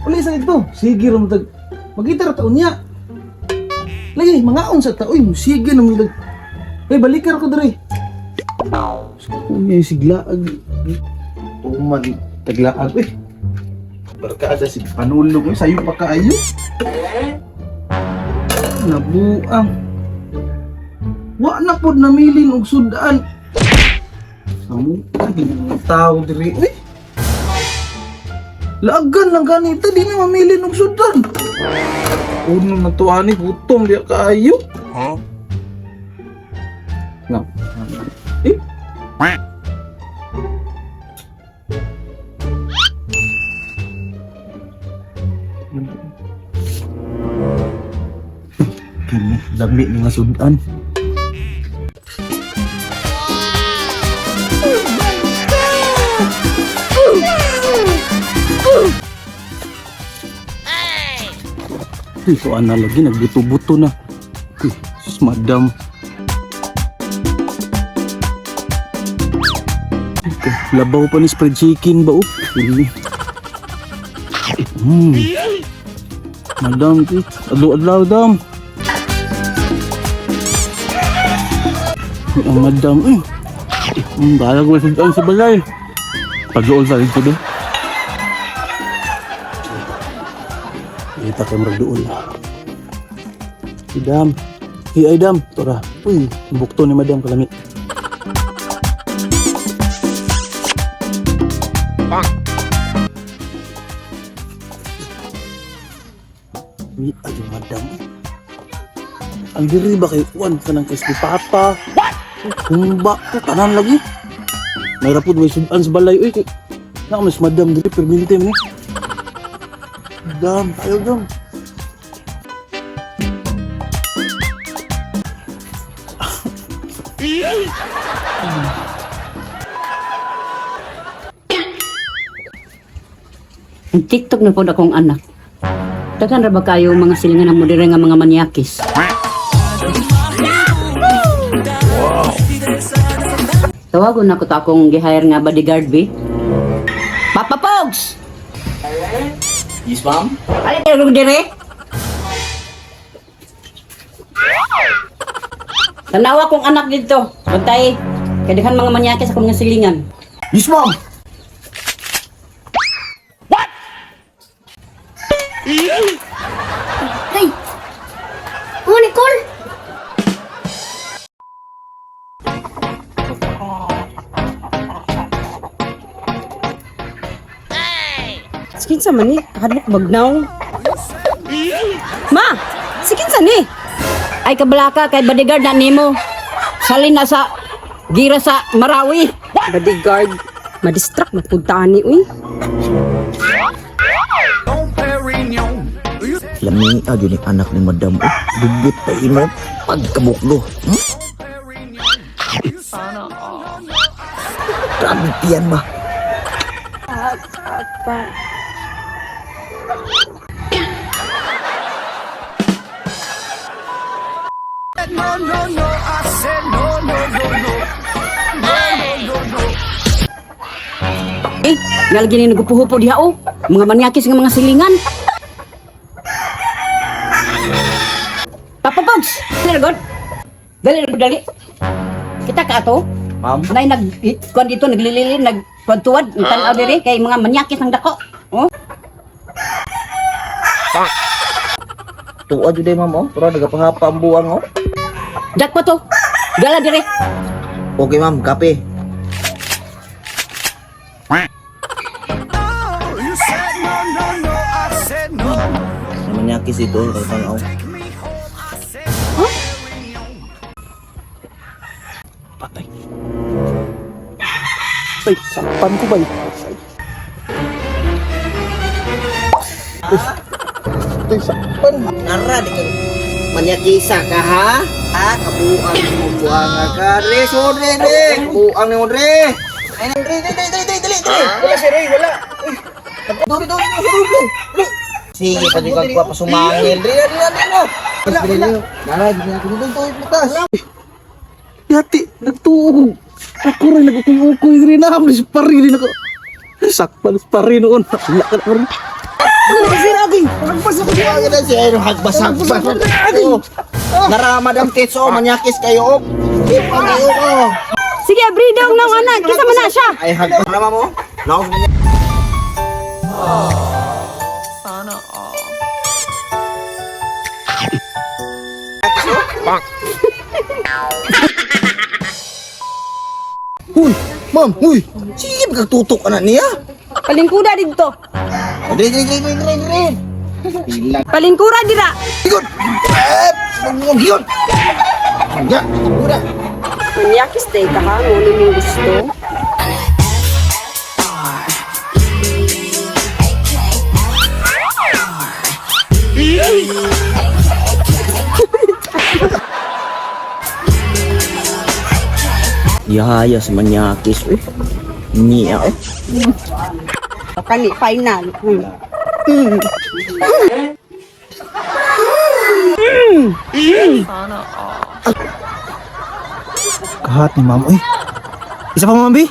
Uli sa dito. Sige ra tag. Magita ra taon niya. Lagi mangaon sa ta. Uy, sige na mo tag. Hey, balik ra ko diri. Uy, siglaag. Tuman taglaag uy. Barkada si panulong uy, sayo pa kaayo. Nabuang. Wa na pod namilin og sudan. Samo mga tao diri uy. Laagan lang ganita di na mamilin og sudan. Uno na to ani gutom diya kaayo. Huh? Na. Eh? Kini dami ni nga sudan. Uy, so ana lagi nagbuto-buto na. Uy, sus madam. Okay, labaw pa ni spread chicken ba oh? Ini. Madam, adlaw-adlaw dam. Uy, ang madam eh. Bahala ko sa sa balay. Pag-uol sa dito doon. Kita kay murag duol. Si Dam. Hi ay Dam, tora. Uy, bukto ni Madam kalami. Mi ayo Madam. Ang diri ba kay kuan kanang kay si Papa? What? Humba ko tanan lagi. May rapod may sudan sa balay uy. Na mas Madam diri perminti man ni. Dam, tayo dam. Ang TikTok na pod akong anak. Daghan ra ba kayo mga silingan ng modere nga mga manyakis? Tawagon na ko to akong gihire nga bodyguard bi. Papa Pogs! Yes, ma'am. Alin kayo dire? Tanawa kong anak dito. Bantay. Kay daghan mga manyakis akong mga silingan. Yes, ma'am. Hey! Oh, Nicole! Sikin sa man ni, kahadlok bagnaw. Ma, sikin sa ni. Ay kabalaka kay bodyguard na nimo. Salin na sa gira sa Marawi. Bodyguard, madistract mapunta ni uy. Lami adyo ni anak ni madam. Oh, dugot pa imo pagkabuklo. Hmm? Grabe piyan ba? Eh, ngalagi ni nagupuhupo diha oh. Mga manyakis nga mga silingan. Papa Pogs! Dali god. Dali na dali. Kita ka ato. Ma'am? Nay nag kuan dito naglilili nag kuan tuwad ang tan-aw diri kay mga manyakis ang dako. Oh. Tuwa jud ma'am oh. Pero nagapahapa ang buwang oh. Dak pa to. Gala diri. Okay ma'am, kape. Manyakis ito, kang oh. Patay. Ay, sakpan ko ba? Ay, sakpan. Nara di ka manyakisa ka ha? Ha, kabuang mo buang ka. Dre, so dre, dre. Kabuang ni mo dre. Ay, dre, dre, dre, dre, dre, dre, dre. Wala si Ray, wala. Uy, Dori, dori, dori, dori, dre. Sige, pa di ka kuha pa sumangil. Dre, dre, dre, dre. Wala, wala. Nara, di na ako dito, butas. Yati, nagtuog. Ako rin, nag-ukoy-ukoy rin na. Mas pari rin ako. Sakpan, pari noon. Wala ka na rin. Sir, aging. Hagpas ako. Ang na siya, hagbas hagbas. Oh. Naramad ang tits oh, manyakis kayo oh. Kayo oh. Sige, abrido ang naong anak. Kinsa man na siya? Ay hagbas naman mo. Naog niya. Huy, ma'am, huy. Sige, magtutok anak niya. Palingkuda didto. Dre, dre, dre, dre, dre, dre. Bilang. Palingkura dira. Gigon! Eh, gigon! Ya, mura. Manyakis day ka ha, mo mong gusto. Yaya sa manyakis, eh. Niya, eh. Kani final. Kahat ni ma'am, uy. Isa pa, ma'am, bi?